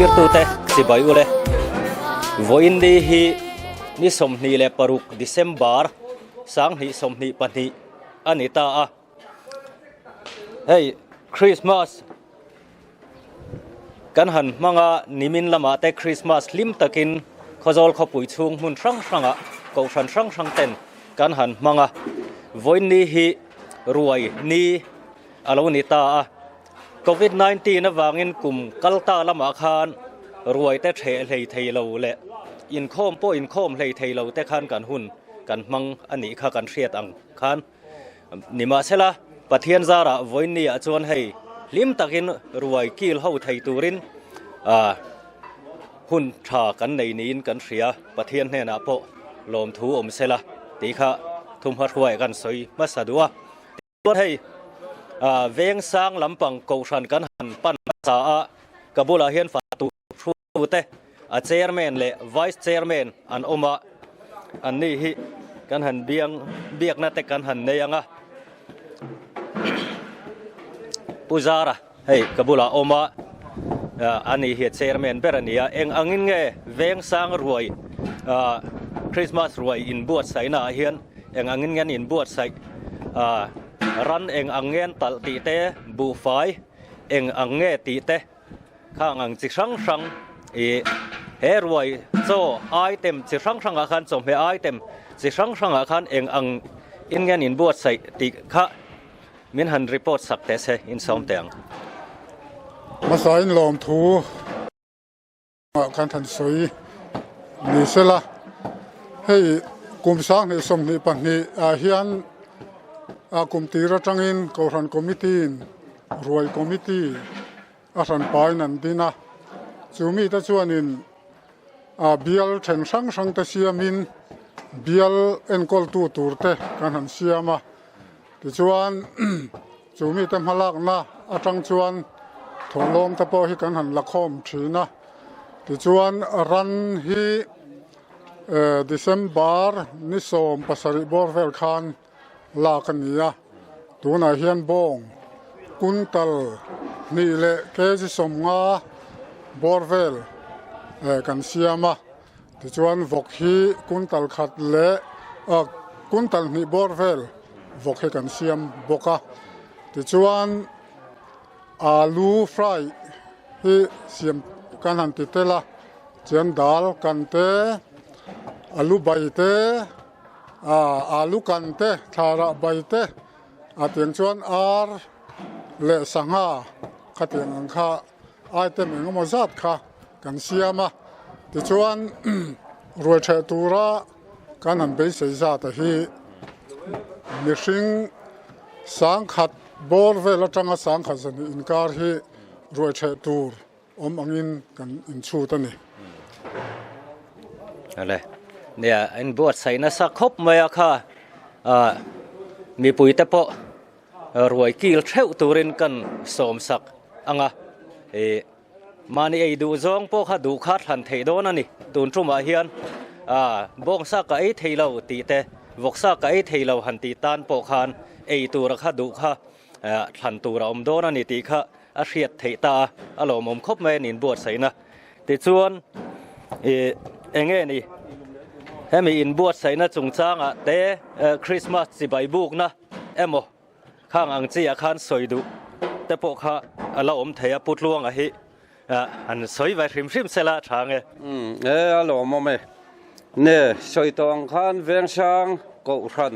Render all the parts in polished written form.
Thlirtute chibai ule. Vawiin ni hi ni 26 December 2022 a ni ta a. Hei Christmas kan han hmanga nimin lamah te Christmas hlim takin Khawzawl khawpui chhung hmun hrang hrangah kohhran hrang hrang ten kan han hmang a. Vawiin ni hi ruai ni a lo ni ta a. Covid 19 avangin kum kal ta lamah khan ruai te ṭheh hlei thei lo leh inkhawm pawh inkhawm hlei thei lo te khan kan hun kan hmang a nih kha kan hriat ang khan. Nimahsela, Pathian zarah vawiinniah chuan hei hlim takin ruai kil ho thei turin hun tha kan nei niin kan hria. Pathian hnenah pawh lawmthu awm sela tih kha thumhma hruai kan sawi hmasa duh a. Tichuan hei Vengsang lampang kohhran kan han pan hmasa a, ka bulah hian fatu hruaitute a chairman leh vice chairman an awm a, anni hi kan han biang biakna te kan han nei ang a. Pu Zara hei ka bulah a awm a, ani hi a chairman ber a ni a, eng angin nge Vengsang ruai Christmas ruai inbuatsaihna ah hian eng angin nge an inbuatsaih ran eng ang nge an talh tih te, buhfai eng ang nge tih te. Khang ang chi hrang hrang ih he ruai chaw item chi hrang hrangah khan chawhmeh item chi hrang hrangah khan eng ang in nge an inbuatsaih tih kha min han report sak teh se insawm teh ang. Hmasa in lawmthu ah khan han sawi ni sela, hei kum 2022 ah hian ah kum tir atangin Kohhran Committee in ruai committee a hran pain an din a, chu mite chuanin ah bial then hrang hrang te siamin bial enkawltu tur te kan han siam a, tichuan chu mite hmalakna atang chuan thawhlawm te pawh hi kan han la khawm thin a, tichuan ran hi December ni 17 bawr vel khan lak a ni a, tunah hian bawng kuntal hnih leh kg 50 bawr vel kan siam a, tichuan vawk hi kuntal khat leh kuntal hnih bawr vel vawk hi kan siam bawk a, tichuan alu fry hi siam kan han ti tel a, chuan dal kan te alu bai te. Alu kan te, thlarah bai te, a tiang chuan ar leh sangha khatiang ang kha item eng emaw zat kha kan siam a. Tichuan ruai theh tura kan han beisei zat a hi mihring sangkhat bawr vel atanga sangkhat zahnih inkar hi ruai theh tur awm angin kan inchhut a ni. Ale, nia in buatsaih nasa khawp mai a kha mipui te pawh ruai kil theuh turin kan sawm sak ang a, ih mahni ei duh zawng pawh kha duh kha thlan theih dawn a ni tun tumah hian bawngsa ka ei thei lo tih te vawksa ka ei thei lo han tih tan pawh khan ei tura kha duh kha thlan tur a awm dawn a ni tih kha a hriat theih ta a, a lawmawm khawp mai a ni inbuatsaihna. Tichuan ih eng nge ni hemi inbuatsaihna chungchangah te Christmas chibai bukna emaw khang ang chi ah khan sawi duh te pawh kha a la awm thei a, Pu Tluanga hi han sawi vai hrim hrim sela a tha ang e. Umm e a lawmawm e. Ne sawi tawh ang khan Vengsang Kohhran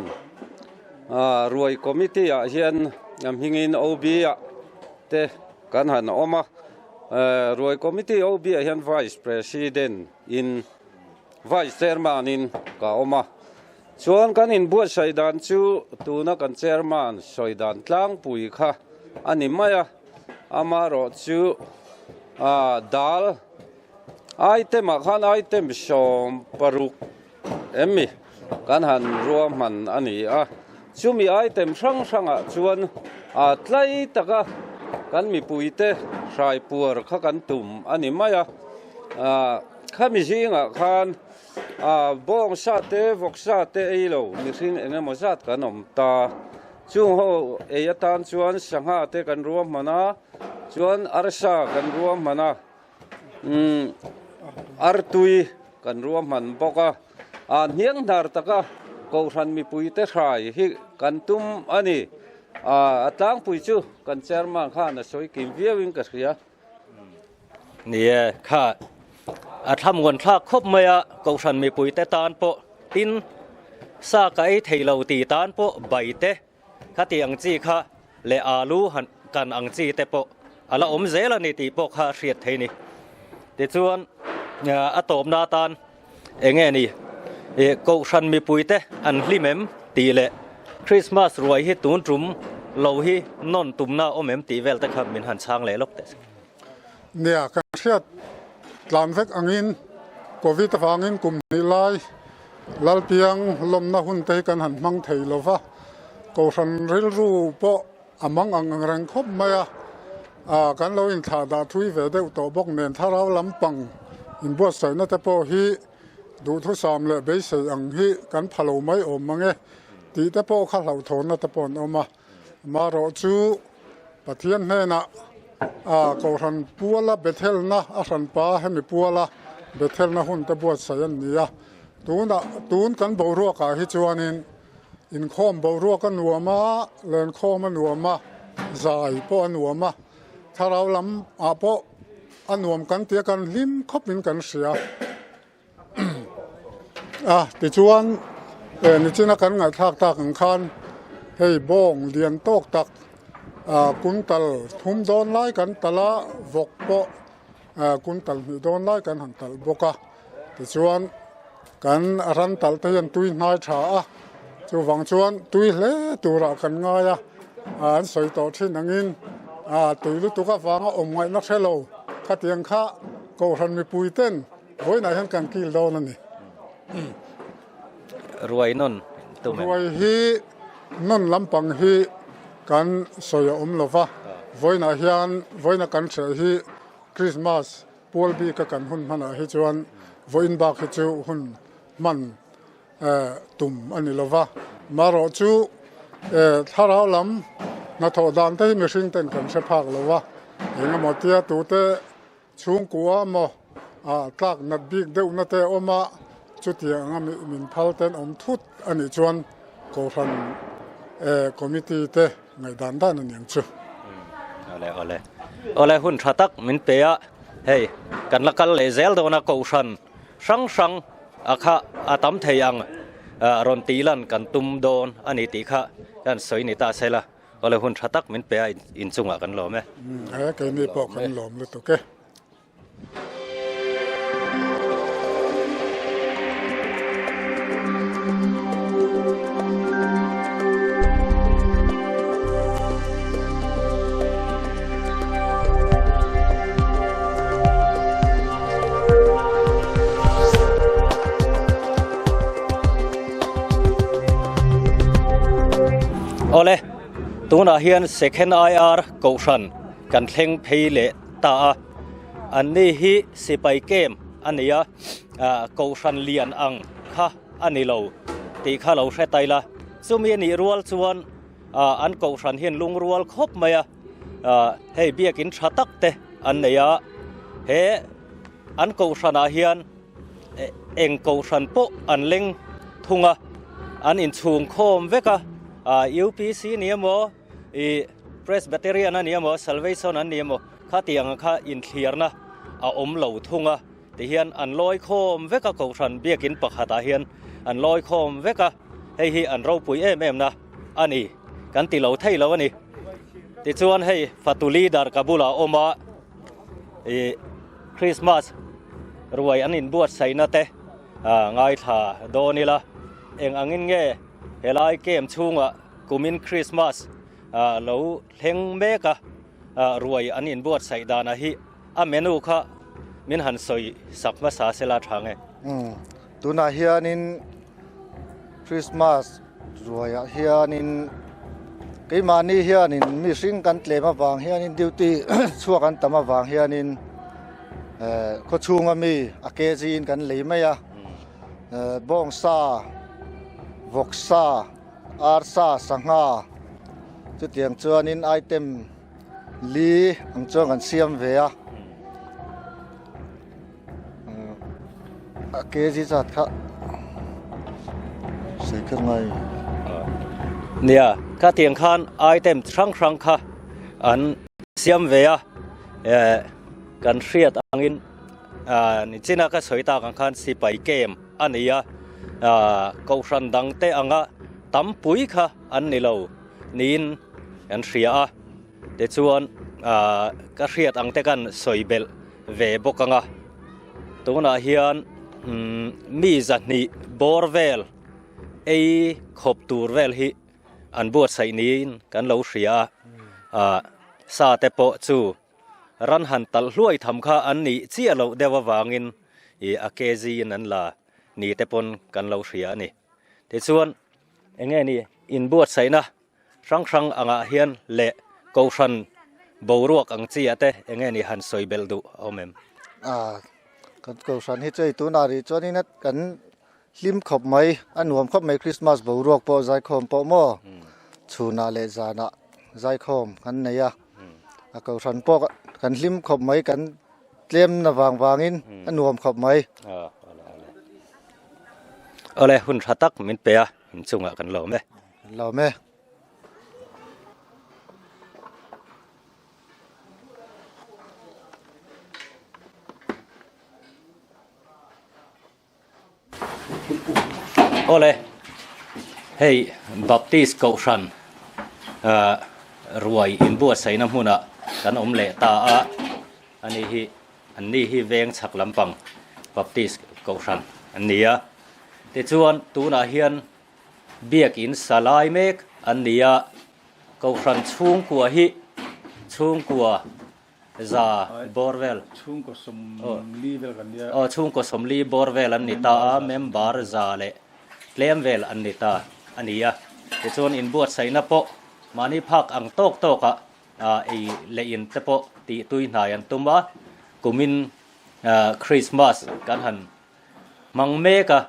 ruai committee ah hian a hmingin OB ah te kan han awm a, ruai committee OB ah hian Vice President in Vice Chairman in ka awm a, chuan kan inbuatsaih dan chu tuna kan Chairman sawi dan tlangpui kha a ni mai a, amaherawh chu dal item ah khan item 60 em mi kan han ruahman a ni a, chumi item hrang hrangah chuan a tlai taka kan mipuite hrai puar kha kan tum a ni mai a, khami zingah khan bawng sa te vawk sa te ei lo mihring eng emaw zat kan awm ta, chung ho ei atan chuan sangha te kan ruahman a, chuan arsa kan ruahman a. Umm artui kan ruahman bawk a, a hnianghnar taka Kohhran mipuite hrai hi kan tum a ni. A tlangpui chu kan chairman khan a sawi kim viauin ka hria. Ni e, kha a thlamuan thlak khawp mai a, Kohhran mipuite tan pawh tin sa ka ei thei lo tih tan pawh bai te Khati ang chi kha leh alu han kan ang chi te pawh a la awm zel a ni tih pawh kha a hriat thei ni. Tichuan a tawpna atan eng nge ni ih Kohhran mipui te an hlim em tih leh Christmas ruai hi tun tum lo hi nawn tumna awm em tih vel te kha min han chhang leh lawk teh. Nia, kan hriat tlan vek angin Covid avangin kum hnih lai Lalpiang lawmna hun te hi kan han hmang thei lo va, Kohhran rilru pawh a mang ang ang reng khawp mai a, kan lo inthlah dah thui ve deuh tawh bawk nen thlarau lampang inbuatsaihna te pawh hi duhthusam leh beisei ang hi kan pha lo mai awm mang e tih te pawh kha hlauhthawnna te pawh an awm a. Marawh chu Pathian hnenah a Kohhran puala Bethelna a hranpa hemi puala Bethelna hun te buatsaih an ni a. Tunah tun kan boruakah hi chuanin inkhawm boruak a nuam a, lenkhawm a nuam a, zai pawh a nuam a, thlarau lam ah pawh a nuam kan tia kan hlim khawpin kan hria. A tichuan eh nichina kan ngaihthlak tak ang khan hei bawng lian tawk tak ah kuntal thum dawn lai kan talh a vawk pawh ah kuntal hnih dawn lai kan han talh bawk a tichuan kan ran talh te hian tui hnai tha a chuvang chuan tui hle turah kan ngai a ah an sawi tawh thin angin ah tui lutuk avanga awm ngaihna hre lo khatiang kha kohhran mipui ten. Vawiinah hian kan kil dawn a ni. Ruai nawn tum em? Ruai hi nawn lampang hi kan sawi a awm lo va, vawiinah hian vawiina kan hreh hi Krismas pual bika kan hun hmanah hi chuan vawiin bak hi chu hun hman tum a ni lo va. Marawh chu thlarau lam hnathawh dan te hi mihring ten kan hre phak lo va, engemaw tia tute Chhungkua maw ah tlak nat bik deuhna te a awm a, chutiang anga min phal ten awm thut a nih chuan Kohhran Committee te ngaihdan dan a ni ang chu. Awle awle. Awle hun tha tak min pe a, hei kan la kal leh zel dawn a Kohhran hrang hrang a kha a tam thei ang rawn tih lan kan tum dawn a ni tih kha kan sawi ni ta se la. Awle hun tha tak min pe a inchungah kan lawm e. He keini pawh kan lawm lutuk e. Awle, tunah hian Second IR Kohhran kan thleng phei leh ta a, an ni hi sipai camp a ni a, Kohhran lian ang kha a ni lo tih kha lo hre tai la, chumi a nih rual chuan an Kohhran hian lungrual khawp mai a, hei biakin tha tak te an nei a, he an Kohhranah hian Eng kohhran pawh an leng thung a, an inchhung khawm vek a, UPC ni emaw, ih Presbyterian a ni emaw, Salvation an ni emaw khatiang ang kha inthliarna a awm lo thung a, tihian an lawi khawm vek a kohhran biakin pakhatah hian an lawi khawm vek a, hei hi an ropui em em na a ni kan ti lo thei lo a ni. Tichuan hei fatu leader ka bulah a awm a, ih Christmas ruai an inbuatsaihna te ngaithla dawn ila, eng angin nge helai camp chhungah kumin Christmas lo thleng mek a, ruai an inbuatsaih danah hi a menu kha min han sawi sak hmasa sela tha nge? Tunah hianin Christmas ruaiah hianin keimahni hianin mihring kan tlem avang hianin duty chhuak an tam avang hianin eh khawchhunga mi a kg in kan lei mai a eh bawngsa vawksa arsa sangha chutiang chuanin item li ang chuan kan siam ve a. A kg zat kha sawi kher ngai. Nia, khatiang khan item hrang hrang kha an siam ve a, kan hriat angin nichina ka sawi tak ang khan sipai camp a ni a, kohhran dang te anga tampui kha an ni lo niin an hria a. Tichuan ka hriat ang te kan sawi belh ve bawk ang a, tunah hian mi zahnih bawr vel ei khawp tur vel hi an buatsaih niin kan lo hria a, sa te pawh chu ran han talh hluai tham kha an nih chiah loh deuh avangin ih a kg in an la ni te pawn kan lo hria a ni. Tichuan eng nge ni inbuatsaihna Hrang hrang angah hian leh Kohhran boruak ang chi ah te eng nge ni han sawi belh duh a awm em? A, kan Kohhran hi chei tunah rih chuanin a kan hlim khawp mai, a nuam khawp mai Krismas boruak pawh zaikhawm pawh maw chhunah leh zanah zaikhawm kan nei a, a Kohhran pawh kan hlim khawp mai kan tlem na vang vangin a nuam khawp mai. A, awle awle. Awle hun tha tak min pe a, inchungah kan lawm e. Lawm e. Awle, hei Baptist Kohhran ruai inbuatsaihna hmunah kan awm leh ta a, ani hi anni hi veng chhak lampang Baptist Kohhran an ni a. Tichuan tunah hian Biakin sa lai mek an ni a, Kohhran chhungkua hi chhungkua za bawr vel, aw chhungkaw 40 bawr vel an ni ta a, member za leh tlem vel an ni ta a ni a. Tichuan inbuatsaihna pawh mahni phak ang tawk tawkah ei leh in te pawh tih tui hnai an tum a, kumin Christmas kan han hmang mek a,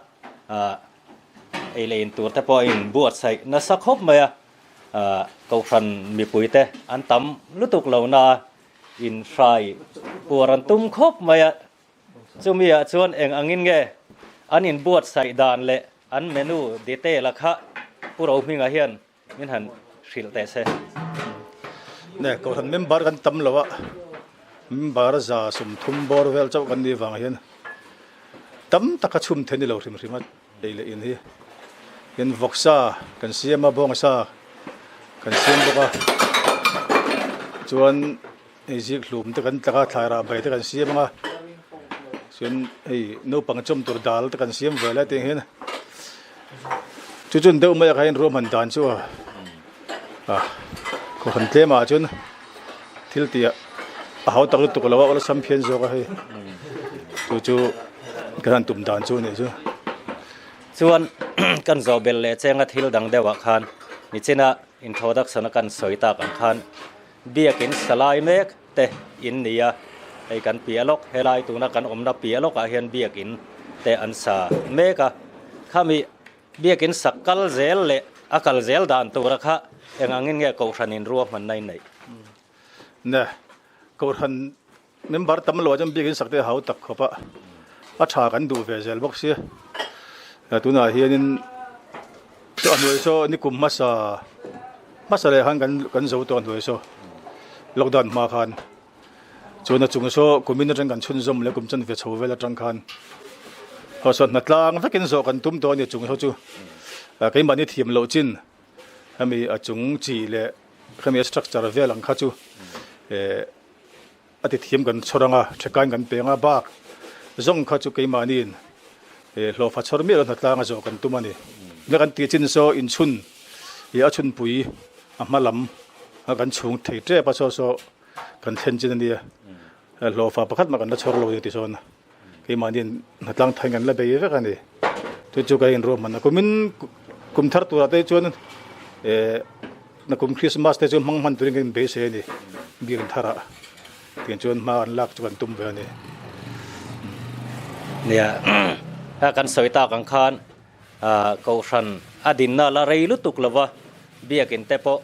Ei leh in tur te pawh a in buatsaih nasa khawp mai a, Kohhran mipui te an tam lutuk lo na a, in hrai puar an tum khawp mai a, chumi ah chuan eng angin nge an in buatsaih dan leh an menu detail a kha Pu Rohminga hian min han hrilh teh se. Ne, Kohhran member kan tam lo a, member 130 bawr vel chauh kan nih vang hian tam taka chhum theih ni lo hrim hrim a ei leh in hi. Tin vawksa kan siam a, bawngsa kan siam bawk a, chuan hei zik hlum te kan tlak a, thlai rah bai te kan siam ang a, chuan hei naupang chawm tur dal te kan siam ve lai te hian Chu chun deuh mai ah khan ruahman dan chu a kohhran tlem ah chuan thil tih a hau tak lutuk lo a awlsam phian zawk a hei chu chu kan han tum dan chu a nih chu. Chuan kan zawh belh leh chenga thil dang deuh ah khan nichina introduction a kan sawi tak ang khan biakin salai mek te in ni a, hei kan piah lawk, helai tuna kan awmna piah lawkah hian biakin te an sa mek a, khami biakin sak kal zel leh a kal zel dan tura kha eng angin nge Kohhranin ruahmanna in neih? Ne, Kohhran member tam lo ah chuan biakin sak te a hau tak khawp a, a tha kan duh ve zel bawk sia, tunah hianin chu a hnuai saw nikum hmasa Hmasa leh khan kan zo tawh a hnuai saw lockdown hma khan chuan a chung saw kumin atang kan chhunzawm leh kum chanve chho vel atang khan haw saw hna tlang vekin zawh kan tum tawh a ni a chung saw chu keimahni thiam loh chin hemi a chung chi leh hemi a structure vel ang kha chu eh A ti thiam kan chhawr anga thekain kan peng a, bak zawng kha chu keimahniin hlawhfa chhawr miah lo hnatlang a zawh kan tum a ni. Nia kan tih chin saw inchhun ih a chhunpui a hma lam a kan chhung thei tep a saw saw kan thlen chin a nia. Hlawhfa pakhat mah kan la chhawr lo ni ti sawn keimahniin hnatlang thain kan la bei vek a ni. Chu chu ka inruahman a, kumin kum thar turah te chuan eh Nakum Christmas te chu hmang hman turin kan inbeisei a ni, biakinn tharah tiang chuan hma an lak chu kan tum ve a ni. Nia, a kan sawi tak ang khan Kohhran a dinna la rei lutuk lova biakinn te pawh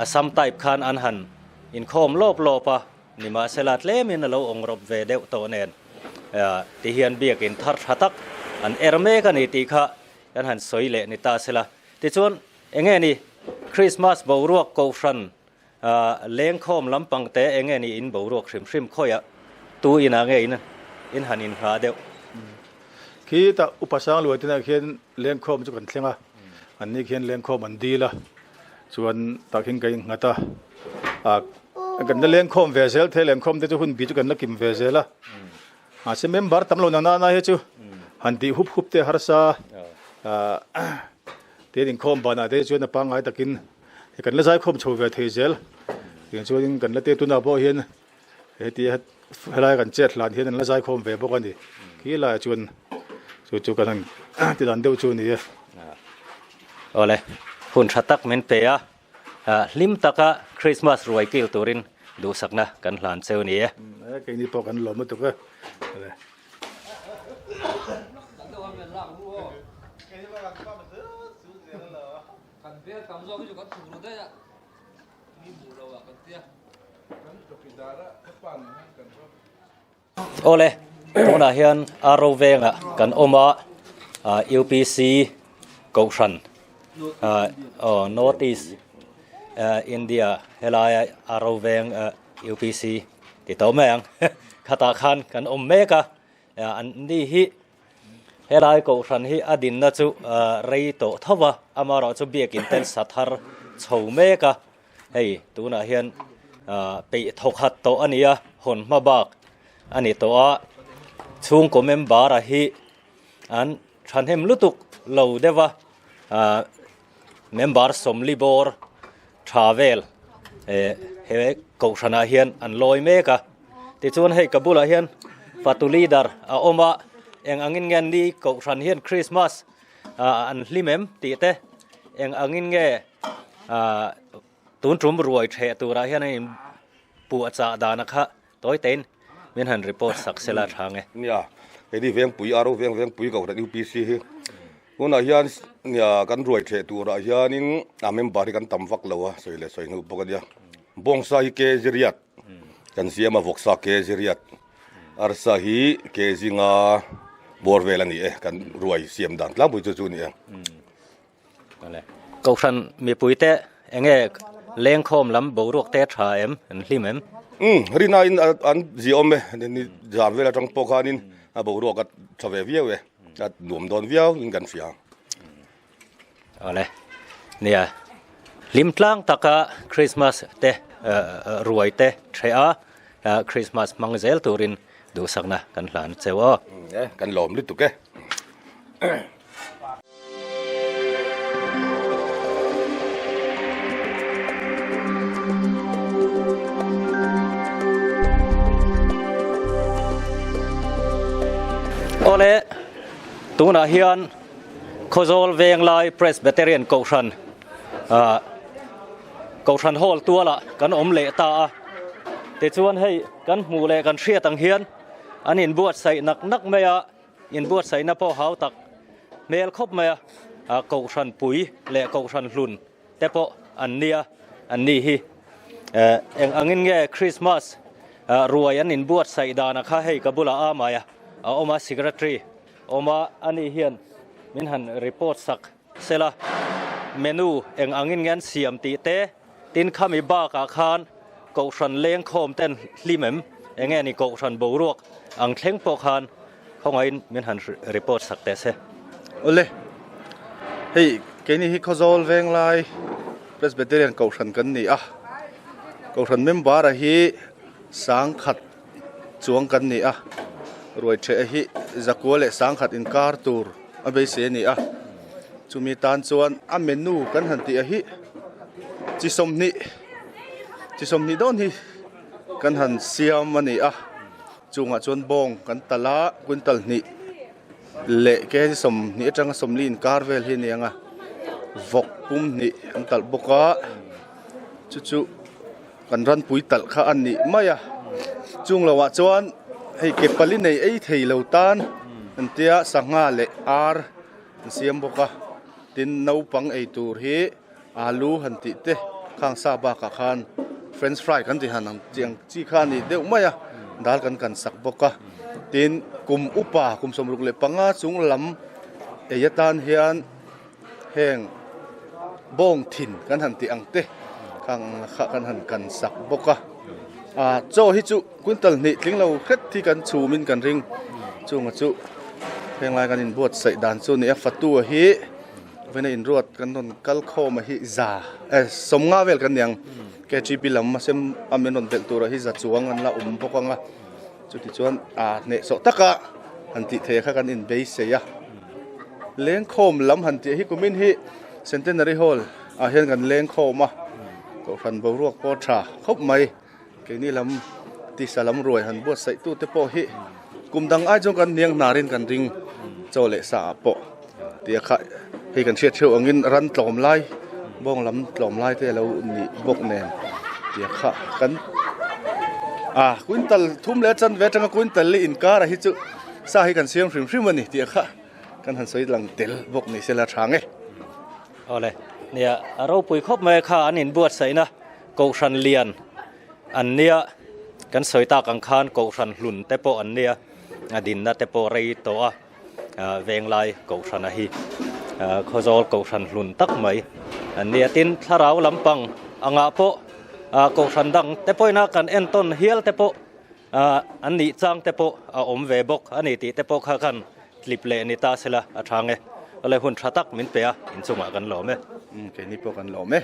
a sam type khan an han inkhawm lawp lawp a, nimahsela tlemin a lo awng rawp ve deuh tawh nen. Ti hian biakin thar tha tak an er mek a ni tih kha kan han sawi leh ni ta sela. Tichuan enge ni Krismas boruak kohhran lengkhawm lampang te enge ni in boruak hrim hrim khawiah tu inah nge in in han inngah deuh? Khitah Upa Sangluai te nah khian lengkhawm chu kan thleng a, an ni khian lengkhawm an dil a, chuan tah khian ka innghat a, kan la lengkhawm ve zel thei lengkhawm te chu hun bi chu kan la kim ve zel a, mahse member tam lo na na hi chu han tih hup hup te harsa te inkhawm banah te chuan a pangngai takin kan la zaikhawm chho ve thei zel, tiang chuanin kan la te tunah pawh hian Hetia helai kan chet hlan hian an la zaikhawm ve bawk a ni. Khi laiah chuan chu chu kan han ti dan deuh chu a ni e. Awle, hun tha tak min pe a, hlim taka Christmas ruai kil turin duhsakna kan hlan cheu a ni e. Keini pawh kan lawm lutuk e. Awle. Awle, tunah hian Aro vengah kan awm a, UPC Kohhran aw North East India helaia Aro veng UPC ti tawh mai ang khatah khan kan awm mek a, an ni hi Helai kohhran hi a dinna chu rei tawh tho va, amaherawh chu biakin ten sa thar chho mek a, hei tunah hian peih thawkhat tawh a ni a, hawn hma bak a ni tawh a, chhungkaw member a hi an thahnem lutuk lo deuh a, member sawmli bawr tha vel he kohhranah hian an lawi mek a tichuan hei ka bulah hian fatu leader a awm a eng angin nge ni kohhran hian Christmas an hlim em tih te eng angin nge tun tum ruai theh turah hian a in puah chah dan a kha tawi tein min han report sak sela tha nge. Nia hei vengpui aro veng vengpui kohhran UPC hi. Tunah hian kan ruai theh turah hianin a member hi kan tam vak lo a, sawi leh sawi hnu bawk a nia. Bawngsa hi kg riat kan siam a, vawksa kg riat, arsa hi kg nga bawr vel a ni e, kan ruai siam dan tlangpui chu chu a ni e. Kohhran mipuite enge lengkhawm lam boruak te tha em, an hlim em? Umm, rinain an ziaawm e, zan vel atang pawh khanin a boruak a tha ve viau e. A nuam dawn viau in kan hria. Awle. Nia. Hlim tlang taka Christmas te ruai te theh a, Christmas hmang zel turin duhsakna kan hlan cheu aw. E, kan lawm lutuk e. Awle, tunah hian Khawzawl Venglai Presbyterian Kohhran ah Kohhran Hall tualah kan awm leh ta a, tichuan hei kan hmuh leh kan hriat ang hian an inbuatsaih nak nak mai a, inbuatsaihna pawh hau tak hmel khawp mai a, Kohhran pui leh Kohhran hlun te pawh an nia, an ni hi eng angin nge Christmas ruai an inbuatsaih dana kha hei ka bulah a mai a, a awm a secretary awm a, ani hian min han report sak sela, menu eng angin nge an siam tih te, tin khami bakah khan Kohhran lengkhawm ten hlim em, enge ni Kohhran boruak ang thleng pawh khan Khawngaihin min han report sak teh se. Awle, hei keini hi Khawzawl Venglai Presbyterian Kohhran kan ni a, Kohhran member a hi sangkhat chuang kan ni a, ruai theh hi zakua leh sangkhat inkar tur a beisei a ni a, chumi tan chuan a menu kan han tih a hi chi sawmhnih, chi sawmhnih dawn hi kan han siam a ni a. Chungah chuan bawng kan talh a, quintal hnih leh kg sawmhnih atanga sawmli inkar vel hi a ni ang a, vawk pum hnih an talh bawk a, chu chu kan ranpui talh kha a ni mai a, chung lohah chuan hei ke pali nei ei thei lo tan an tia sangha leh ar an siam bawk a, tin naupang ei tur hi. Alu han tih te khang sa bakah khan french fry kan tih han ang chi ang chi kha a ni deuh mai a, dal kan kan sak bawk a. Tin, kum upa kum 65 chung lam ei atan hian heng bawng thin kan han tih ang te khang kha kan han kan sak bawk a. Ah chaw hi chu quintal hnih tling lo hret hi kan chhumin kan ring. Chunga chu henglai kan inbuatsaih dan chu a ni a, Fatua hi vena inruat kan rawn kal khawm a hi za eh sawmnga vel kan ni ang. KGB lam a sem a min rawn belh turah hi za chuang an la awm bawk ang a. Chutichuan a hnehsawh taka han tih theih kha kan inbeisei a. Lengkhawm lam han tih hi kumin hi Centenary Hall ah hian kan lengkhawm a, Kohhran boruak pawh tha khawp mai. Keini lam tisa lam ruai han buatsaih tute pawh hi kum dang ai chuan kan hniang hnarin kan ring chaw leh sa ah pawh tia kha hei kan hriat theuh angin ran tlawm lai bawng lam tlawm lai te alo nih bawk nen tia kha kan a quintal thum leh chan ve atanga quintal li inkar ah hi chu sa hi kan siam hrim hrim a ni tia kha kan han sawi lang tel bawk ni sela tha nge. Awle nia a ropui khawp mai kha an inbuatsaihna Kohhran lian an nia kan sawi tak ang khan Kohhran hlun te pawh an nia a dinna te pawh rei tawh a. Venglai Kohhrana hi Khawzawl Kohhran hlun tak mai an ni a, tin thlarau lampang angah pawh Kohhran dang te pawhin kan entawn hial te pawh an nih chang te pawh a awm ve bawk a ni tih te pawh kha khan tlip leh ni ta sela a tha nge. Awle hun tha tak min pe a, inchungah kan lawm e. Keini pawh kan lawm e.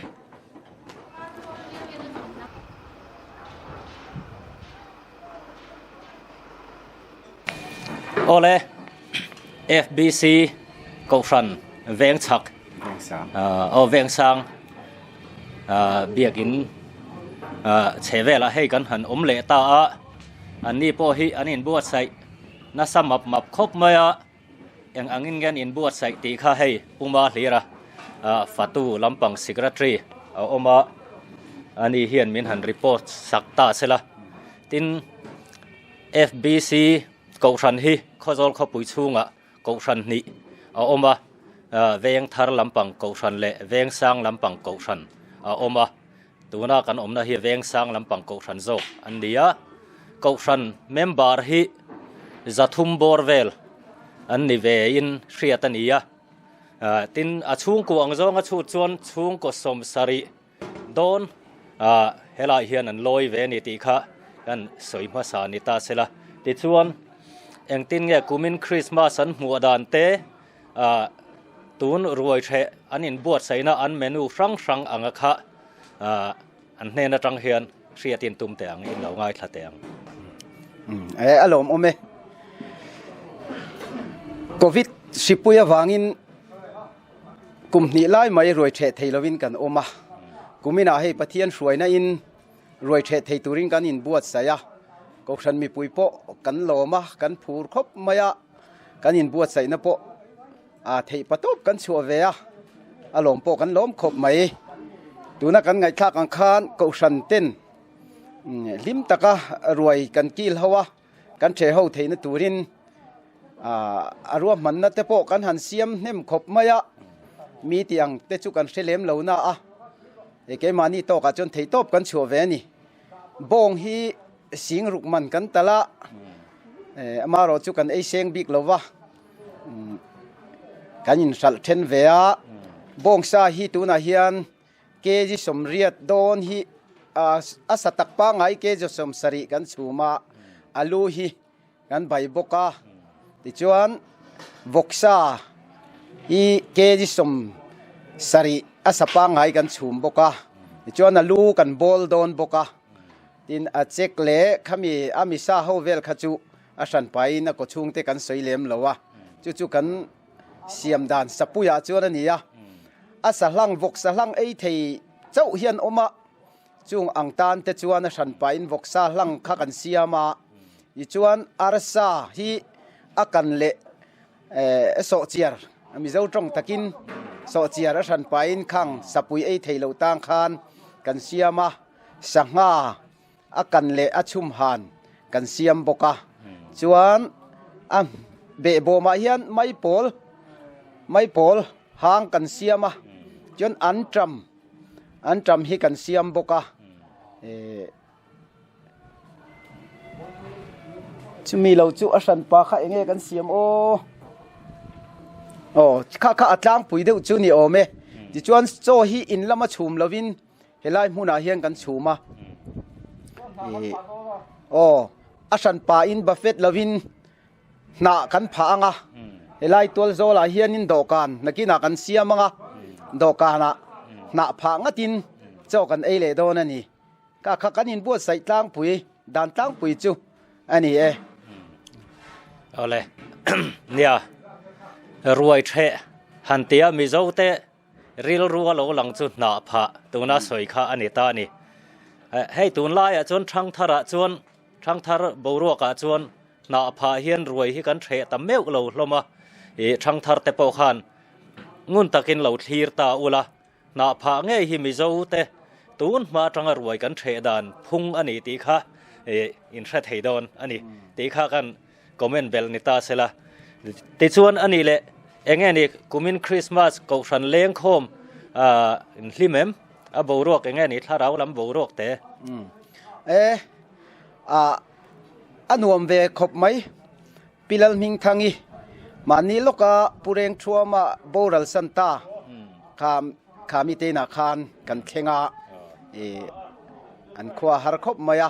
Awle FBC Kohhran Vengchhak aw Vengsang biakin chhe velah hei kan han awm leh ta a, anni pawh hi an inbuatsaih nasa map map khawp mai a, eng angin nge an inbuatsaih tih kha hei Puma hlira fatu lampang secretary a awm a, ani hian min han report sak ta se la, tin. FBC Kohhran hi Khawzawl khawpui chhungah Kohhran hnih a awm a, Veng thar lampang Kohhran leh Veng sang lampang Kohhran a awm a. Tuna kan awmna hi Veng sang lampang Kohhran zawk an ni a. Kohhran member hi 300 bawr vel an ni vein hriat a ni a. Tin, a chhungkua ang zawnga chhut chuan chhungkaw 70 Dawn ah helai hian an lawi ve a ni tih kha kan sawi hmasa ni ta se la. Tichuan engtin nge kumin Christmas an hmuh dan te ah tun ruai hreh an inbuatsaihna an menu hrang hrang anga kha ah an hnen atang hian hriatin tum teh ang in lo ngaithla teh ang. E a lawm awm e. Covid hripui avangin Kum hnih lai mai ruai theh thei lovin kan awm a, kuminah hei Pathian hruaina in ruai theh thei turin kan inbuatsaih a, Kohhran mipui pawh kan lawm a, kan phur khawp mai a, kan inbuatsaihna pawh a theih patawp kan chhuah ve a, a lawm pawh kan lawm khawp mai. Tuna kan ngaihthlak ang khan Kohhran ten hlim taka ruai kan kil ho a, Kan ṭhe ho theihna turin a ruahmanna te pawh kan han siam hnem khawp mai a, mi tih ang te chu kan hre lem lo na a, hei keimahni tawkah chuan theihtawp kan chhuah ve a ni. Bawng hi sing ruk man kan talh a, amaherawh chu kan ei seng bik lo va, kan inhralh then ve a, bawng sa hi tunah hian Kg 80 dawn hi a sa tak pangngai kg 70 kan chhum a, alu hi kan bai bawk a, tichuan vawksa hi kg 70 a sa pangngai kan chhum bawk a, tichuan alu kan bawl dawn bawk a, tin a chek leh khami a misa ho vel kha chu a hran pahin a kaw chhungte kan sawi lem lo a, chu chu kan siam dan sapuiah chuan a ni a, a sahlang vawksa hlang ei thei chauh hian awm a, chung ang tan te chuan a hran pahin vawksa hlang kha kan siam a, tichuan arsa hi a kan leh eh sawhchiar Mizo tawng takin sawhchiar a hran pahin khang sapui ei thei lo tang khan kan siam a, sangha a kan leh a chhum han kan siam bawk a, chuan a behbawmah hian maipawl maipawl hang kan siam a, chuan anṭam anṭam hi kan siam bawk a eh. Chumi lo chu a hranpa kha enge kan siam aw. Aw kha kha a tlangpui deuh chu ni awm e. Tichuan chaw hi in lama chhum lovin helai hmunah hian kan chhum a. Ih aw a hranpa in buffet lovin hnah kan phah ang a. Helai tual zawlah hianin dawhkan nakinah kan siam ang a. Dawhkanah hnah phah ngatin chaw kan ei leh dawn a ni. Ka kha kan inbuatsaih tlangpui dan tlangpui chu a ni e. Awle nia ruai theh han tia Mizo te rilru a lo lang chu hnah phah tuna sawi kha a ni ta a ni. Hei tunlaiah chuan thangtharah chuan thangthar boruakah chuan hnah phah hian ruai hi kan theh ta meuh lo hlawm a, ih thangthar te pawh khan ngun takin lo thlir ta ula. Hnah phah ngei hi Mizo te tun hma atanga ruai kan hreh dan phung a ni tih kha in hre thei dawn a ni tih kha kan comment belh ni ta sela. Tichuan a nih leh enge ni kumin Christmas kohhran lengkhawm in hlim em? A boruak enge ni thlarau lam boruak te? E a nuam ve khawp mai. Pi Lalhmingthangi, mahni lawka Pu Rengthuama boral san ta kha kha mi teinah khan kan thleng a, ih an khua har khawp mai a,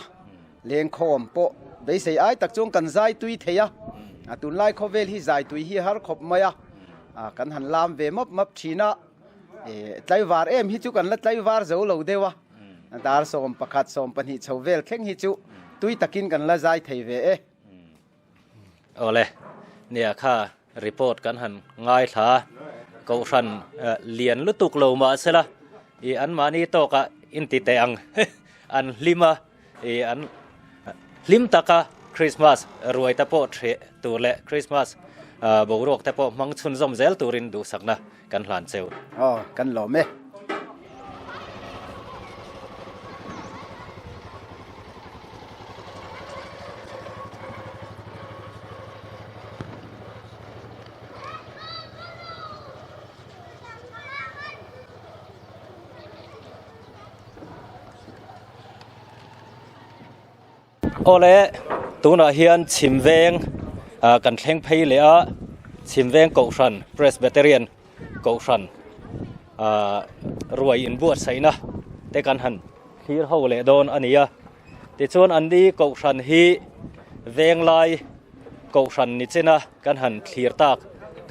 lengkhawm pawh beisei ai tak chuan kan zai tui thei a, a tunlai khawvel hi zai tui hi har khawp mai a, kan han lam ve map map thin a, ih tlaivar em hi chu kan la tlaivar zo lo deuh a, dar 11 12 chho vel thleng hi chu tui takin kan la zai thei ve e. Awle, nia kha report kan han ngaithla kohhran lian lutuk lo mahsela ih an mahni tawkah in ti teh ang an hlim a ih an hlim taka Christmas ruai te pawh hreh tur leh Christmas boruak te pawh hmang chhunzawm zel turin duhsakna kan hlan cheu. Aw, kan lawm e. Awle, tunah hian chhim veng ah kan thleng phei leh a, chhim veng kohhran Presbyterian kohhran ah ruai inbuatsaihna te kan han thlir ho leh dawn a ni a. Tichuan an ni kohhran hi venglai kohhran ni chena kan han thlir tak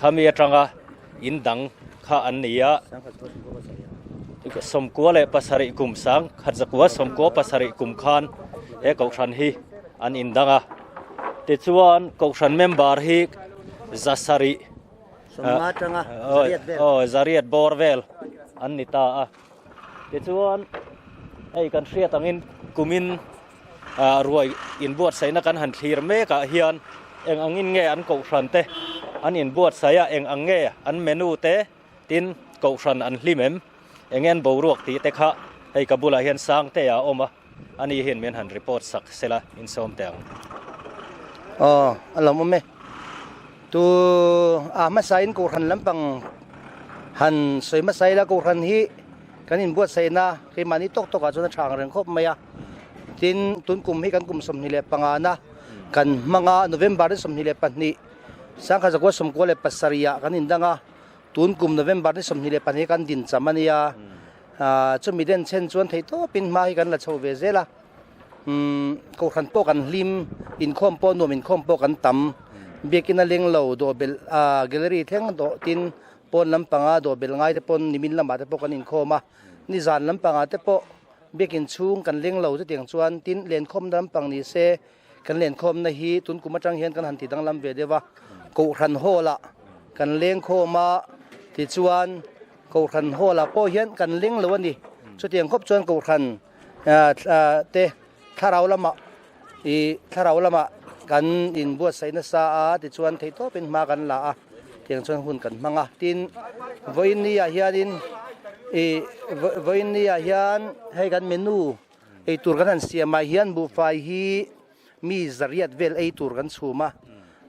khami atanga in dang kha an ni a. 97 kum sang khat zakua 97 kum khan he kohhran hi an in dang a. Tichuan kohhran member hi zasarih aw zariat bawr vel an ni ta a. Tichuan hei kan hriat angin kumin ah ruai inbuatsaihna kan han thlir mek ah hian eng angin nge an kohhran te an inbuatsaih a eng ang nge an menu te tin kohhran an hlim em eng nge an boruak tih te kha hei ka bulah hian Sangte a awm a ani hian min han report sak sela insawm teh ang. Aw a lawmawm e. Tu a hmasain Kohhran lampang han sawi hmasa ila Kohhran hi kan inbuatsaihna keimahni tawk tawkah chuan a tha ang reng khawp mai a. Tin, tun kum hi kan kum 25 na kan hmang a, November ni 22 1997 ah kan indang a, tun kum November ni 22 kan din cham a nia. Chumi den chen chuan theihtawpin hma hi kan la chho ve zel a. Umm kohhran pawh kan hlim, inkhawm pawh nuam inkhawm pawh kan tam. Biakinn a leng lo dawhbelh ah gallery thleng dawh tin pawn lampanga dawhbelh ngai te pawn nimin lamah te pawh kan inkhawm a. Nizan lampangah te pawh biakinn chhung kan leng lo chutiang chuan tin lenkhawmna lampang ni se kan lenkhawmna hi tun kum atang hian kan han ti danglam ve deuh a. Kohhran hall ah kan lengkhawm a tichuan kohhran hall ah pawh hian kan leng lo a ni. Chutiang khawp chuan kohhran te thlarau lamah ih thlarau lamah kan inbuatsaih nasa a tichuan theihtawpin hma kan la a tiang chuan hun kan hmang a tin vawiin ni ah hianin ih vawiin ni ah hian hei kan menu eitur kan han siam ah hian buhfai hi mi zariat vel eitur kan chhum a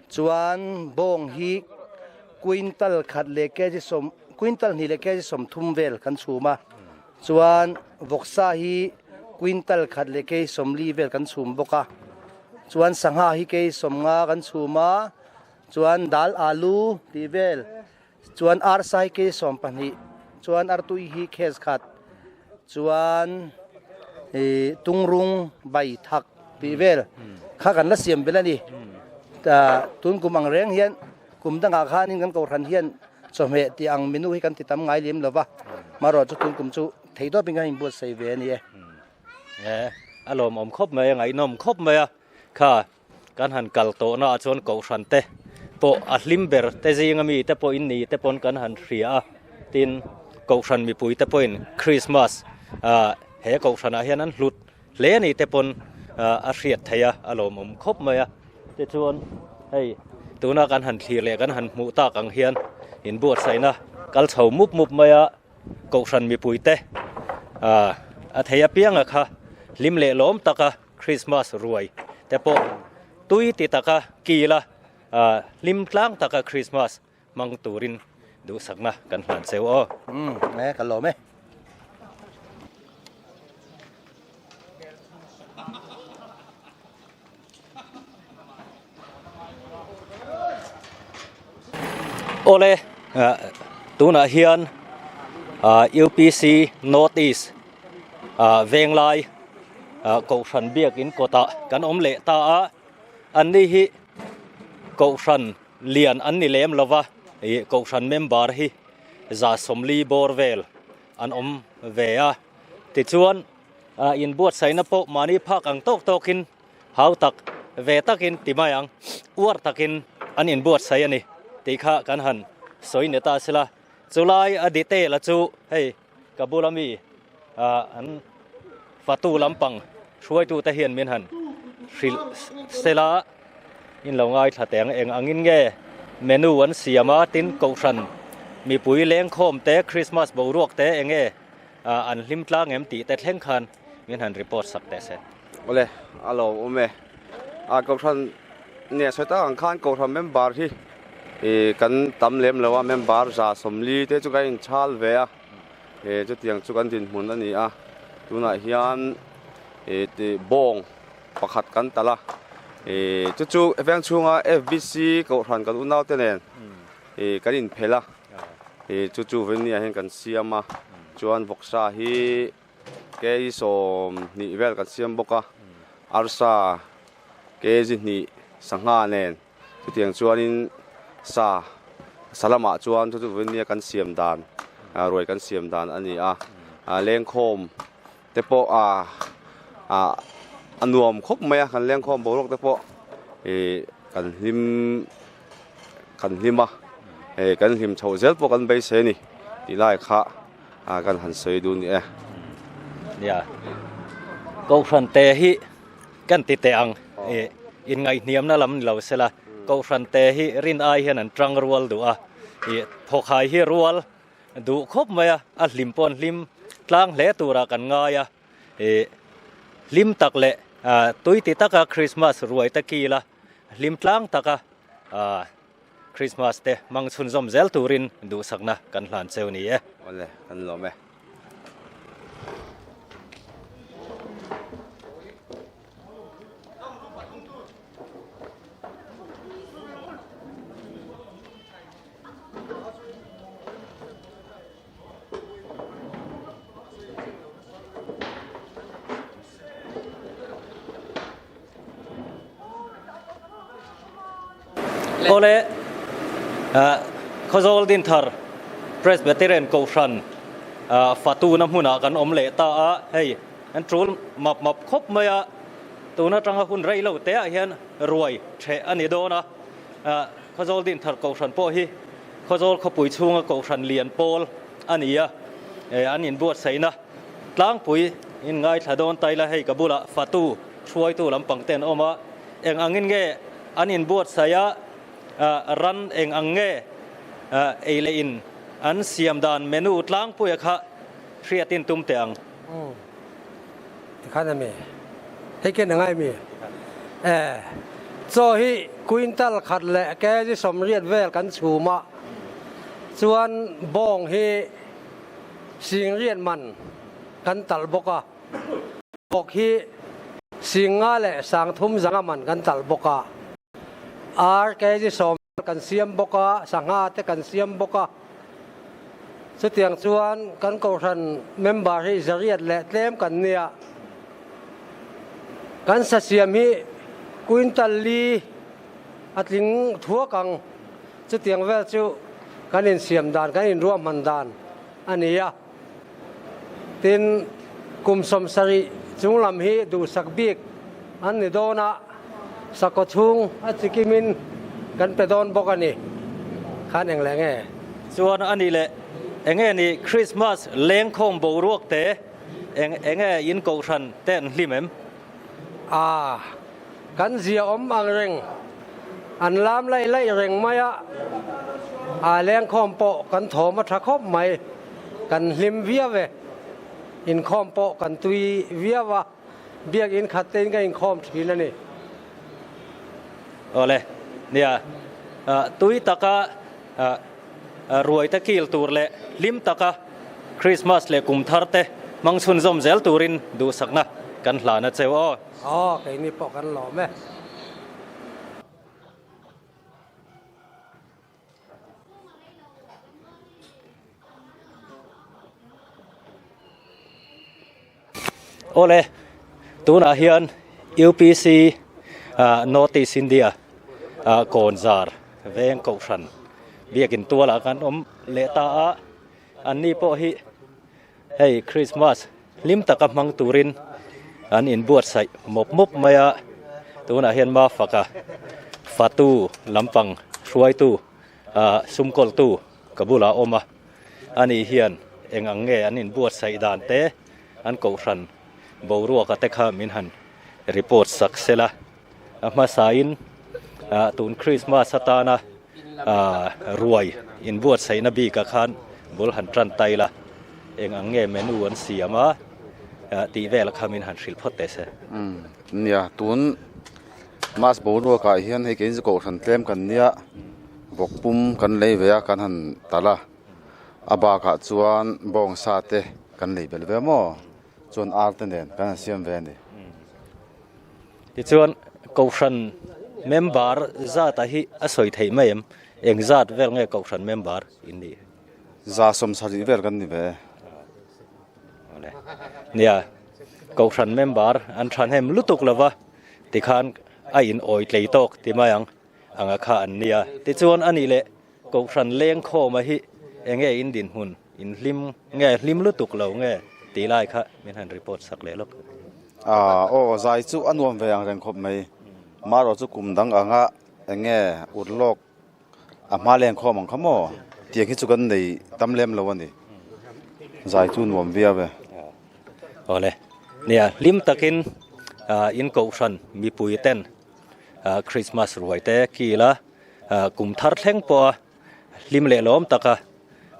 chuan bawng hi quintal khat leh kg sawm quintal hnih leh kg 30 vel kan chhum a. Chuan vawksa hi quintal khat leh kei 40 vel kan chhum bawk a. Chuan sangha hi kei 50 kan chhum a, chuan dal alu tih vel, chuan arsa hi kei 12, chuan artui hi khes khat, chuan ih tungrung bai thak tih vel kha kan la siam belh a ni. Tun kum ang reng hian kum dangah khanin kan kohhran hian chawhmeh tih ang menu hi kan ti tam ngai lem lo va, marawh chu tun kum chu theihtawpin kan inbuatsaih ve a ni e. E, a lawmawm khawp mai a, ngaihnawm khawp mai a, kha kan han kal tawhna ah chuan kohhran te pawh a hlim ber te zinga mi te pawhin ni te pawn kan han hria a, tin kohhran mipui te pawhin Christmas ah he kohhran ah hian an hlut hle ni te pawn a hriat theih a, a lawmawm khawp mai a, tichuan hei tuna kan han thlir leh kan han hmuh tak ang hian inbuatsaihna kal chho mup mup mai a. Kohhran mipuite a thei apianga kha hlim leh lawm taka Christmas ruai te pawh tui ti taka kila hlim tlang taka Christmas hmang turin duhsakna kan hlan cheu aw. Umm e ka lawm e. Awle tunah hian UPC North East Venglai Kohhran biakin kawtah kan awm leh ta a, an ni hi Kohhran lian an ni lem lova ih Kohhran member hi 40 bawr vel an awm ve a, tichuan inbuatsaihna pawh mahni phak ang tawk tawkin Hau tak ve takin ti mai ang, uar takin an inbuatsaih a ni tih kha kan han sawi ni ta sila. Chulai a detail a chu hei ka bula mi an fatu lampang hruaitute hian min han hrilh sela in lo ngaithla teh ang. Eng angin nge menu an siam a, tin kohhran mipui lengkhawm te, Christmas boruak te eng nge an hlim tlang em tih te thleng khan min han report sak teh se. Awle, a lo awm e. A Kohhran nia sawi tak ang khan Kohhran member hi ih kan tam lem lo a, member 140 te chu kan inchhal ve a, ih chutiang chu kan dinhmun a ni a. Tunah hian ih tih bawng pakhat kan talh a, ih chu chu veng chhunga FBC Kohhran kan unaute nen ih kan inphelh a, ih chu chu vawin hian kan siam a, chuan vawksa hi. Kg 20 vel kan siam bawk a, arsa kg 2 sangha nen chutiang chuanin sa sa lamah chuan chu chu vawinia kan siam dan ruai kan siam dan a ni a, lengkhawm te pawh a a nuam khawp mai a, kan lengkhawm boruak te pawh ih kan hlim kan hlim a, kan hlim chhoh zel pawh kan beisei a ni tih lai kha. a kan han sawi dun ni e. Nia, Kohhran te hi kan ti teh ang, i inngaihhniamna lam ni lo sela, Kohhran te hi rin ai hian an tang rual duh a, i thawkhai hi rual duh khawp mai a, a hlim pawh an hlim tlang hle turah kan ngai a, i hlim tak leh tui ti taka Christmas ruai te kila hlim tlang taka Christmas te hmang chhunzawm zel turin duhsakna kan hlan cheu ni e. Awle, kan lawm e. Awle Khawzawl Dinthar Presbyterian Kohhran Fatuna hmunah kan awm leh ta a, hei an tul map map khawp mai a, tun atanga hun rei lo te ah hian ruai theh a ni dawn a, Khawzawl Dinthar Kohhran pawh hi Khawzawl khawpui chhunga Kohhran lian pawl a ni a, an inbuatsaihna tlangpui in ngaithla dawn ta ila hei ka bulah fatu hruaitu lampang te an awm a, eng angin nge an inbuatsaih a, ran eng ang nge ei leh in an siam dan menu tlangpuia kha hriatin tum teh ang. Umm tikhan a mi hei ken a ngai mi e chaw hi quintal khat leh kg 80 vel kan chhum a chuan bawng hi 80 man kan talh bawk a bawk hi. Singa leh 30 zanga man kan talh bawk a. Ar kg 10 kan siam bawk a, sangha te kan siam bawk a. Chutiang chuan kan kohhran member hi zariat leh tlem kan nia. Kan sa siam hi quintal li a tling thuak ang. Chutiang vel chu kan insiam dan, kan inruahman dan a ni a. Tin, kum 70 chunglam hi duhsak bik an ni dawn a, sakhaw chhung a chikimin kan pe dawn bawk a ni. Khan eng leh nge? Chuan a ni leh enge ni Christmas lengkhawm boruak te eng enge in kohhran te an hlim em? A, kan zia awm ang reng, an lam laih laih reng mai a, a lengkhawm pawh kan thawm a tha khawp mai, kan hlim viau e, inkhawm pawh kan tui viau a, biakin khat tein ka inkhawm thin a ni. Awle, nia, tui taka ruai te kil tur leh hlim taka Christmas leh kum thar te hmang chhunzawm zel turin duhsakna kan hlan a cheu aw. Aw, keini pawh kan lawm e. Awle, tunah hian UPC North East India Kawnzar veng kohhran biakin tualah kan awm leh ta a, anni pawh hi hei Christmas hlim taka hmang turin an inbuatsaih mawp mawp mai a, tunah hian Mafaka fatu lampang hruaitu sumkawltu ka bulah awm a, ani hian eng ang nge an inbuatsaih dan te an kohhran boruaka te kha min han report sak sela a hmasain tun Christmas atana ruai inbuatsaihna bikah khan bul han tan tai la eng ang nge menu an siam a tih vel kha min han hrilh phawt teh se. Nia tun Mas boruakah hian hei keini chu kohhran tlem kan nia vawk pum kan lei ve a kan han talh a a bakah chuan bawngsa te kan lei belh ve maw chuan ar te nen kan han siam ve a ni. Tichuan kohhran member zat ah hi a sawi theih mai em? Eng zat vel nge kohhran member in nih? 170 vel kan ni ve. Nia kohhran member an thahnem lutuk lova. Tikhan a in awi tlei tawk ti mai ang anga kha an nia. Tichuan a nih leh Kohhran lengkhawma hi enge in dinhmun in hlim nge hlim lutuk lo nge tih lai kha min han report sak leh lawk. Aaa aw zai chu a nuam ve ang reng khawp mai. Marawh chu kum dang anga enge urlawk A hma lengkhawm ang kha maw? Tiang hi chu kan nei tam lem lo a ni. Zai chu nuam viau e. Awle, nia hlim takin in kohhran mipui ten Christmas ruai te kila kum thar thleng pawha hlim leh lawm taka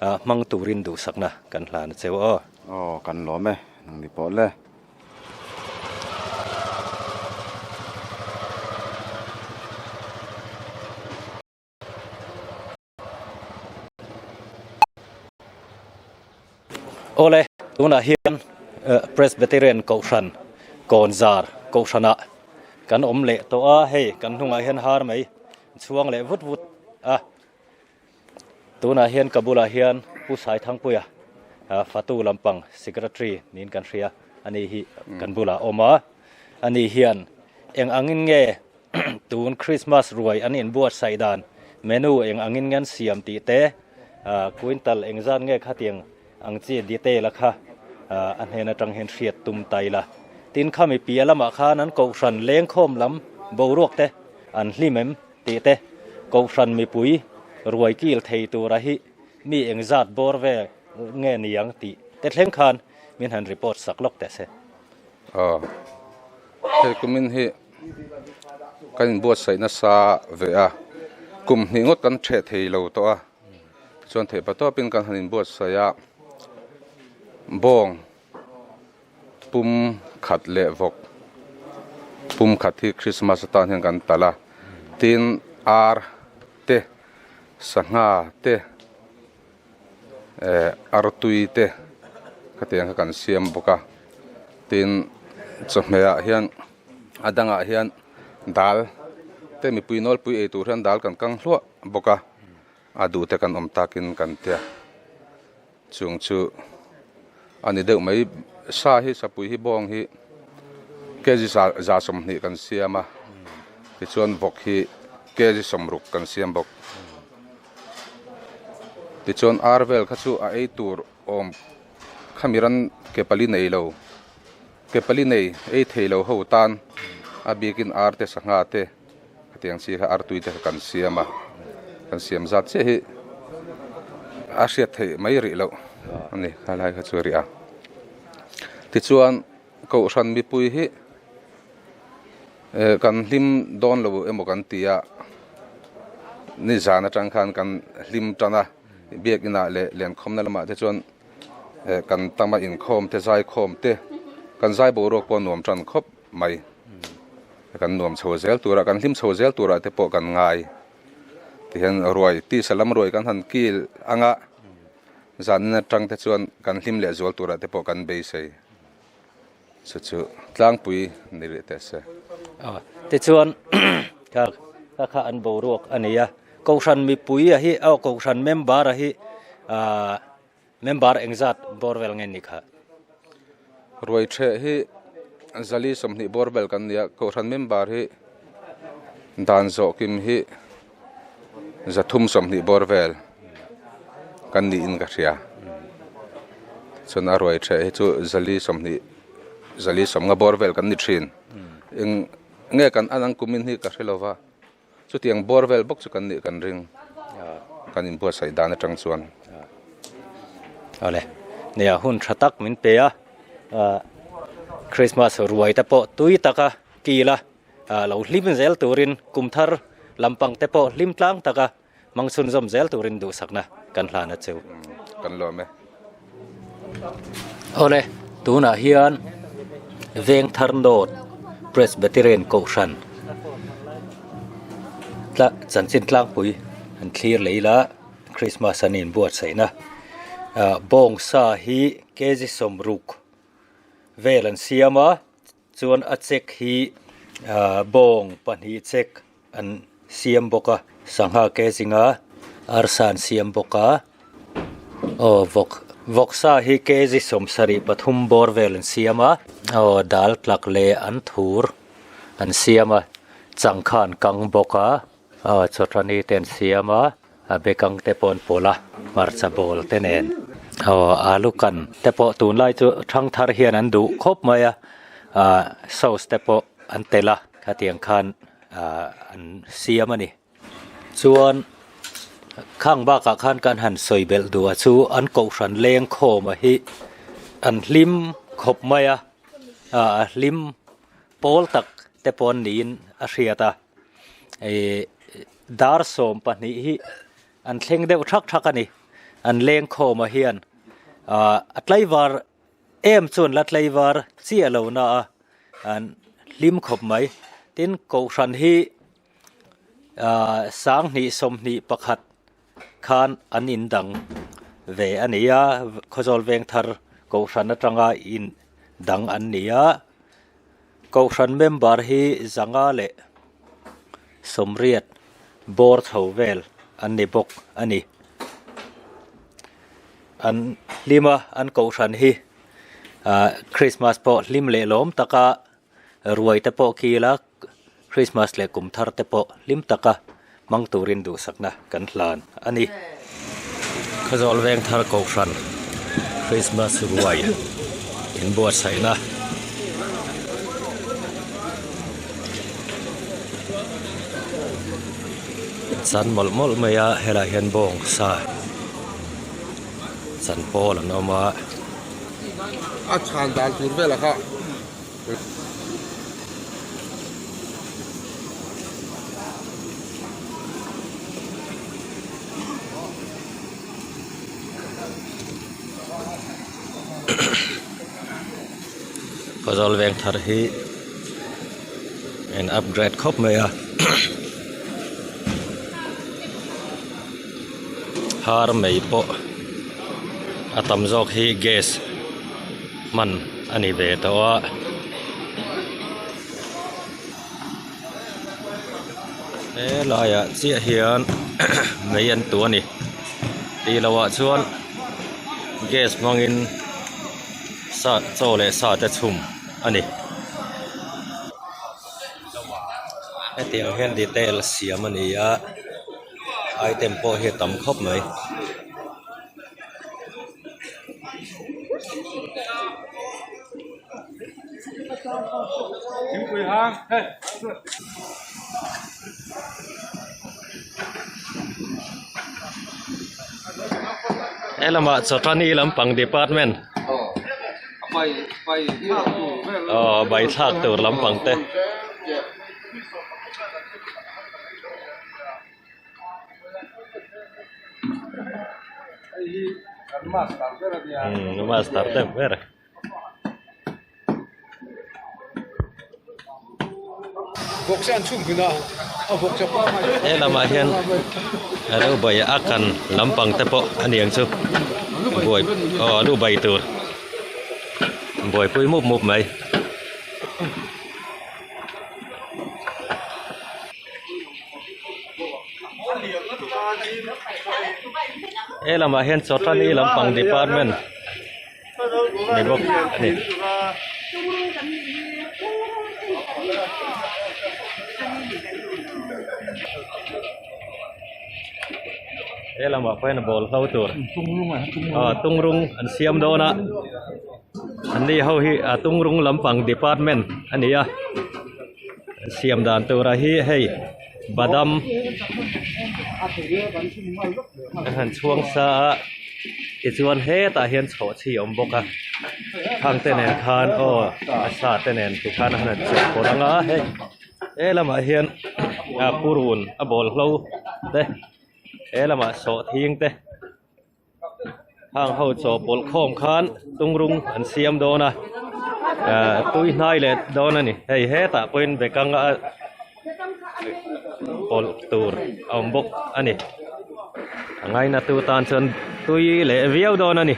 hmang turin duhsakna kan hlan a cheu aw. Aw, kan lawm e, nang ni pawh le. Awle, tunah hian Presbyterian Kohhran Kawnzar Kohhranah kan awm leh tawh a, hei kan hnungah hian har mai chhuang leh vut vut a. Tunah hian ka bulah hian Pu Saithangpuia fatu lampang Secretary niin kan hria a ni hi kan bulah a awm a, ani hian eng angin nge tun Christmas ruai an inbuatsaih dan menu eng angin nge an siam tih te quintal engzat nge khatiang ang chi detail a kha a hnen atang hian hriat tum ta ila. Tin khami piah lamah khan an kohhran lengkhawm lam boruak te an hlim em? Tih te, Kohhran mipui ruai kil thei tura hi mi engzat bawr ve nge ni ang tih te thleng khan min han report sak lawk teh se. Aw, hei kumin hi kan inbuatsaih nasa ve a, kum hnih ngawt kan ṭheh thei lo tawh a, chuan theih patawpin kan han inbuatsaih a, bawng Pum khat leh vawk pum khat hi Christmas atan hian kan talh a, tin ar te sangha te eh artui te khatiang kha kan siam bawk a, tin chawhmeh ah hian. A dangah hian dal te mipui nawlpui ei tur hian dal kan kang hluah bawk a, a duh te kan awm takin kan tia. Chung chu a ni deuh mai. Sa hi sapui hi bawng hi kg 120 kan siam a, tichuan vawk hi kg 60 kan siam bawk. Tichuan ar vel kha chu a ei tur awm khami ran ke pali nei lo, ke pali nei ei thei lo ho tan a bikin ar te sangha te Hetiang chi kha artui te kha kan siam a, kan siam zat chiah hi a hriat theih mai rih loh a ni khalai kha chu a rih a. Tichuan Kohhran mipui hi eh kan hlim dawn lo emaw kan ti a, nizan atang khan kan hlim tan a, biakinah leh lenkhawmna lamah te chuan eh kan tama inkhawm te zaikhawm te kan zai boruak pawh a nuam tan khawp mai. Kan nuam chho zel turah, kan hlim chho zel turah te pawh kan ngai. Tihian ruai, tisa lam ruai kan han kil anga zanin atang te chuan kan hlim leh zual turah te pawh kan beisei. Chu chu tlangpui ni rih teh se. Tichuan kha kha an boruak a ni a, Kohhran mipui a hi, aw Kohhran member a hi Member engzat bawr vel nge ni kha? Ruai ṭheh hi zali 20 bawr vel kan ni a, Kohhran member hi dan zawh kim hi 320 bawr vel kan niin ka hria. Chuan a ruai ṭheh hi chu zali 20 zali 50 bawr vel kan ni ṭhin. Eng nge kan an ang kumin hi ka hre lo va. Chutiang bawr vel bawk chu kan nih kan ring, kan inbuatsaih dan atang chuan. Awle, nia hun tha tak min pe a, Christmas ruai te pawh tui taka kil a, lo hlim zel turin kum thar lampang te pawh hlim tlang taka Mang chhunzawm zel turin duhsakna kan hlan a cheu. Kan lawm e. Awle, tunah hian Vengthar North Presbyterian Kohhran tla chanchin tlangpui an thlir leh ila Christmas an inbuatsaihna bawngsa hi kg 60 vel an siam a. Chuan a check hi bawng pahnih check an siam bawk a, sangha ke zinga arsa an siam bawk a, aw vawk vawksa hi kg 73 bawr vel an siam a, aw dal tlak leh an thur an siam a, changkha an kang bawk a. Aw chawthani te an siam a, a bekang te pawh an pawlh a, hmarcha bawl te nen. Aw alu kan te pawh tunlai chu thang thar hian an duh khawp mai a, ah sauce te pawh an telh a, khatiang khan ah an siam a ni. Chuan khang bakah khan kan han sawi belh duh a chu an kohhran leng khawm a hi an hlim khawp mai a, ah a hlim pawl tak te pawh an niin a hriat a. Ih dar 12 hi an thleng deuh thak thak a ni an leng khawm ah hian ah a tlaivar em chuan la tlaivar chiah lo na a an hlim khawp mai tin kohhran hi ah 2021 khan an in dang ve a ni a Khawzawl Vengthar kohhran atanga in dang an ni a. Kohhran member hi 180 bawr chho vel an ni bawk a ni. An hlim a, an kohhran hi ah Christmas pawh hlim leh lawm taka ruai te pawh kil a, Christmas leh kum thar te pawh hlim taka hmang turin duhsakna kan hlan a ni. Khawzawl Vengthar Kohhran Christmas ruai inbuatsaihna. Chan mawlh mawlh mai a helaiah hian bawng sa chan pawl an awm a. A chhan dan tur velah kha. Khawzawl veng thar hi an upgrade khawp mai a har mai pawh a tam zawk hi gas hman a ni ve tawh a. Helaiah chiah hian mei an tu a ni tih loh ah chuan gas hmangin sa chaw leh sa te chhum a ni. Hetiang hian detail siam a ni a item pawh hi a tam khawp mai. He lamah chawtani lampang department aw bai thlak tur lampang te. Master te ber. He lamah hian a lo bai a kan lampang te pawh a niang chu buai aw a lu bai tur buaipui mup mup mai. He lamah hian Chawtani lampang department ni bawk a ni. He lamah pawh hian ball hlo tur aw tungrung an siam dawn a an ni ho hi a tungrung lampang department a ni a an siam dan turah hi hei badam an han chhuang sa a tichuan hetah hian chhawhchhi a awm bawk a khang te nen khan aw a sa te nen tikhan a han chawhpawlh ang a hei he lamah hian a purun a bawlhlo te he lamah sawhthing te. Hang ho chawhpawlh khawm khan tungrung an siam dawn a ah tui hnai leh dawn a ni hei hetah pawhin bekang a pawlh tur a awm bawk a ni a ngaina tu tan chuan tui leh viau dawn a ni.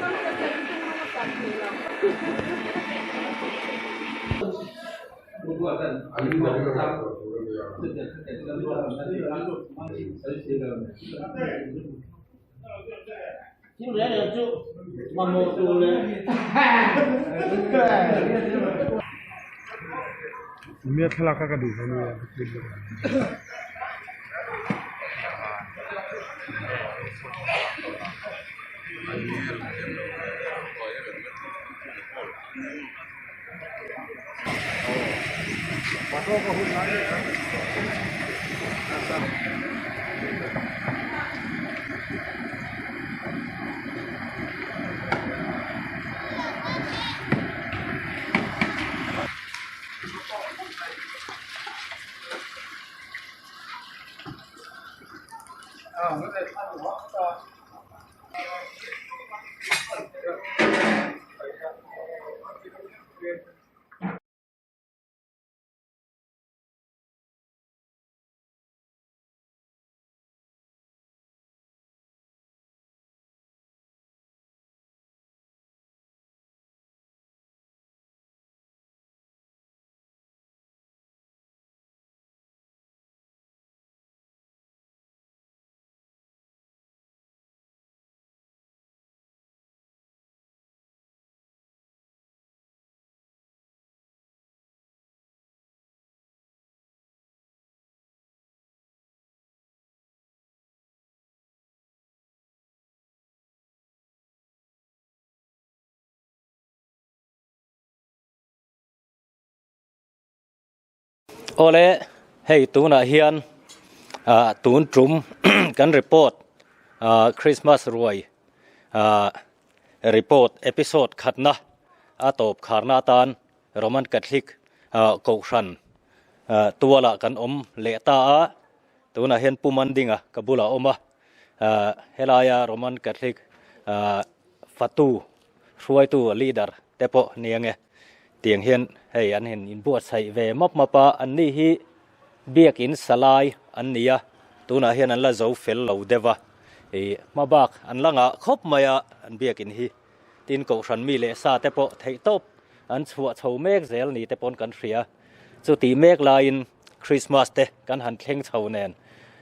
Awle hei tunah hian ah tun tum kan report ah Christmas ruai ah report episode khatna a tawp kharna atan Roman Catholic ah kohhran ah tualah kan awm leh ta a tunah hian Pu Mandinga ka bulah a awm a ah helaia Roman Catholic ah fatu hruaitu leader te pawh ni ang e. Tiang hian hei an in inbuatsaih ve map map a, an ni hi biakin salai an ni a, tunah hian an la zo fel lo deuh a, ih hma bak an la ngah khawp mai a an biakin hi, tin kohhran mi leh sa te pawh theih tawp an chhuah chho mek zel ni te pawn kan hria, chutih mek laiin Christmas te kan han thleng chho nen.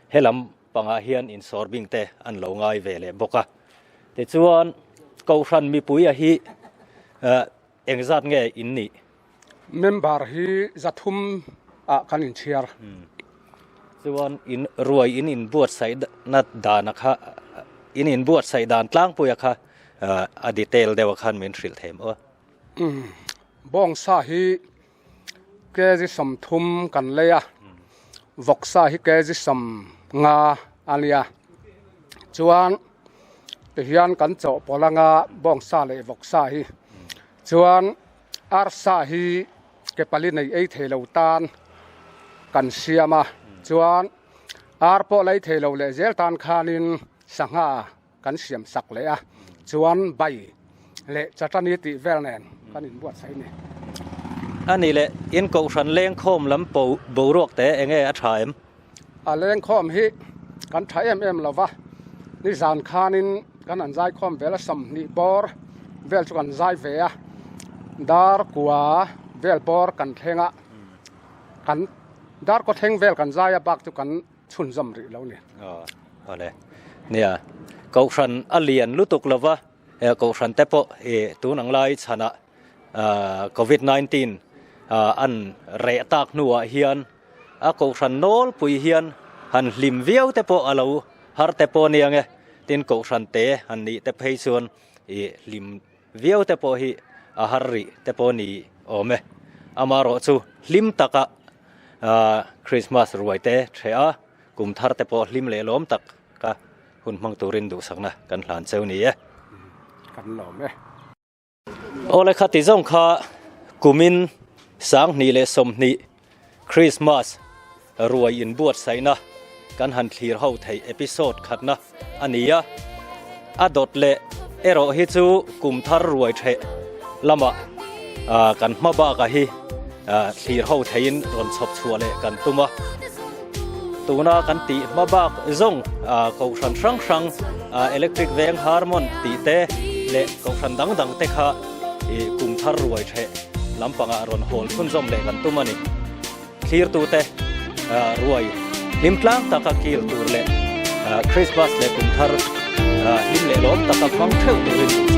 Helam pangah hian insawr bing te an lo ngai ve leh bawk a. Tichuan Kohhran mipuia hi engzat nge in nih? Member hi 300 ah kan inchhiar. Chuan in ruai in inbuatsaih na dan a kha in inbuatsaih dan tlangpuia kha a detail deuh a khan min hrilh thei maw? Bawngsa hi kg 30 kan lei a, vawksa hi kg 50 a nia. Chuan tihian kan chawhpawlh anga bawngsa leh vawksa hi. Chuan arsa hi ke pali nei ei thei lo tan kan siam a, chuan ar pawh la ei thei lo leh zel tan khanin sangha kan siam sak leh a, chuan bai leh chatani tih vel nen kan inbuatsaih a ni. A nih leh in kohhran lengkhawm lam boruak te enge a tha em? A lengkhawm hi kan tha em em lo va, nizan khanin kan han zaikhawm vel a 20 bawr vel chu kan zai ve a, dar kua vel bawr kan thleng a, kan dar kaw thleng vel kan zai a bak chu kan chhunzawm rih lo ni. Aw awle. Nia, Kohhran a lian lutuk lo va, Kohhran te pawh i tun ang lai chhanah Covid 19 an reh tak hnuah hian a Kohhran nawlpui hian han hlim viau te pawh a lo har te pawh nia nge, tin Kohhran te han nih te phei chuan i hlim viau te pawh hi a har rih te pawh ni awm e. Amaherawh chu hlim taka Christmas ruai te hreh a, kum thar te pawh hlim leh lawm tak ka hun hmang turin duhsakna kan hlan cheu ni e. Kan lawm e. Awle khati zawng kha kumin 2020 Christmas ruai inbuatsaihna kan han thlir ho theih episode khatna a ni a. A dawt leh erawh hi chu kum thar ruai theh lamah kan hma bakah hi thlir ho theihin rawn chhawp chhuah leh kan tum a. Tuna kan tih hma bak zawng kohhran hrang hrang electric veng harmon tih te leh kohhran dang dang te kha kum thar ruai theh lampangah rawn hawl chhunzawm leh kan tum a ni. Thlirtute ruai hlim tlang taka kil tur leh Christmas leh kum thar hlim leh lawm taka hmang theuh turin.